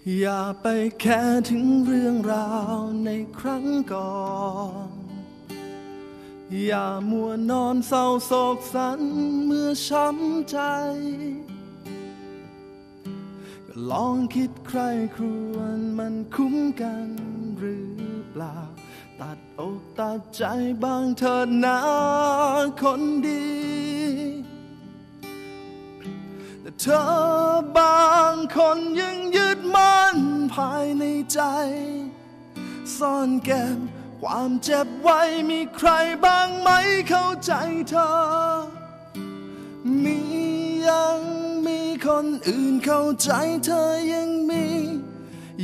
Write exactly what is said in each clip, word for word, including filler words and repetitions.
อย่าไปแคร์เถิงเรื่องราวในครั้งก่อน อย่ามัวนอนเศร้าโศกสันเมื่อช้ำใจ๋ ก็ลองกึ๊ดใคร่ครวญมันคุ้มกั๋นหรือเปล่า ตัดอกตัดใจ๋บ้างเถิดนาคนดี แต่เธอบางคนยังยึดมั่นภายในใจ๋ ซ่อนเก็บความเจ็บไว้ มีใครบ้างไหมเข้าใจ๋เธอ มี ยังมีคนอื่นเข้าใจ๋เธอยังมี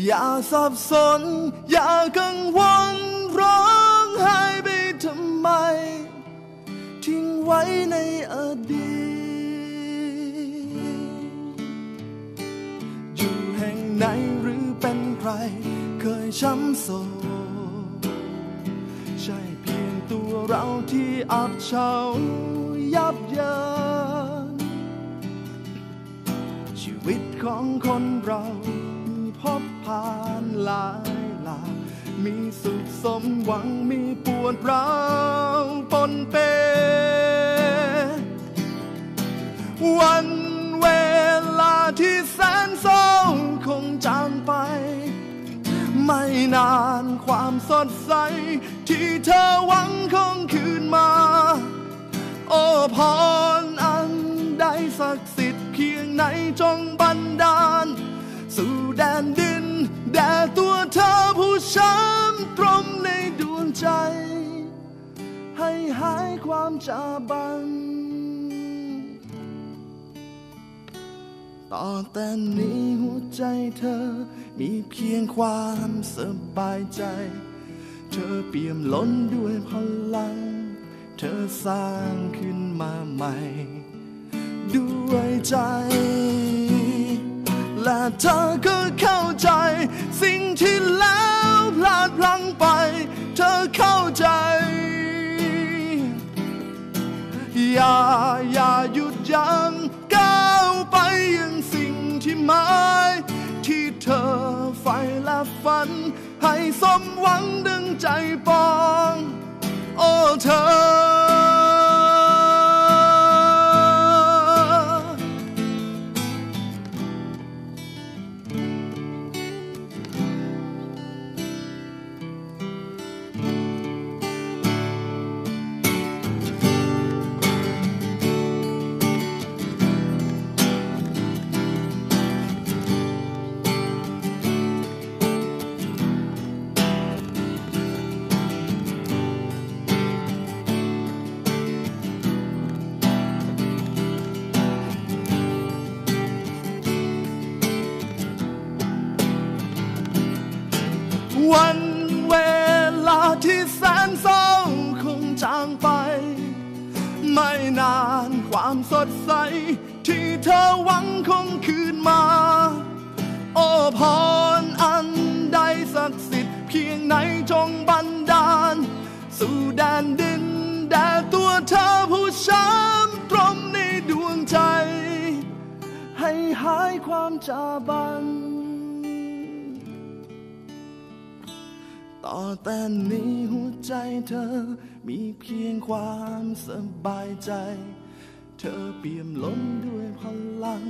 อย่าสับสน อย่ากังวล ร้องไห้ไปทำไม ทิ้งไว้ในอดีต อยู่แห่งไหนหรือเป๋นใคร เคยช้ำโศก ใช่เพียงตัวเราที่อับเฉายับเยิน ชีวิตของคนเรามีพบผ่านหลายหลาก มีสุขสมหวัง มีปวดร้าวปนเป วันเวลาที่แสนเศร้าคงจางไป ไม่นานความสดใสที่เธอหวังคงคืนมา โอ้พรอันใดศักดิ์สิทธิ์เพียงไหนจงบันดาล สู่แดนดินแด่ตัวเธอผู้ช้ำตรมในดวงใจ๋ ให้หายความจาบัน ต่อแต่นี้หัวใจ๋เธอมีเพียงความสบายใจ๋ เธอเปี่ยมล้นด้วยพลัง เธอสร้างขึ้นมาใหม่ด้วยใจ๋ และเธอก็เข้าใจ๋สิ่งที่แล้วพลาดพลั้งไป เธอเข้าใจ๋ อย่า อย่าหยุดยั้ง ก้าวไปยังสิ่งที่หมาย ที่เธอใฝ่และฝัน ให้สมหวังดังใจ๋ปอง โอ้เธอ วันเวลาที่แสนเศร้าคงจางไป ไม่นานความสดใสที่เธอหวังคงคืนมา โอ้พรอันใดศักดิ์สิทธิ์เพียงไหนจงบันดาล สู่แดนดินแด่ตัวเธอผู้ช้ำตรมในดวงใจ๋ ให้หายความจาบัน ต่อแต่นี้หัวใจ๋เธอมีเพียงความสบายใจ๋ เธอเปี่ยมล้นด้วยพลัง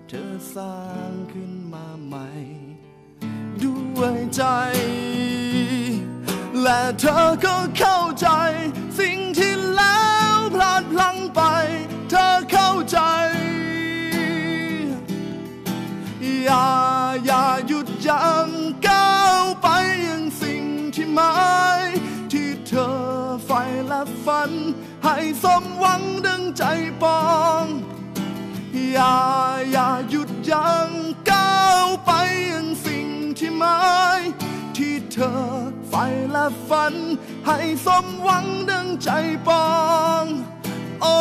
เธอสร้างขึ้นมาใหม่ ด้วยใจ๋ และเธอก็เข้าใจ๋สิ่งที่แล้วพลาดพลั้งไป เธอเข้าใจ๋ อย่า อย่าหยุดยั้งก้าวไปยังสิ่งที่หมาย ที่เธอใฝ่และฝัน ให้สมหวังดังใจ๋ปอง อย่า อย่าหยุดยั้งก้าวไปยังสิ่งที่หมาย ที่เธอใฝ่และฝัน ให้สมหวังดังใจ๋ปอง โอ้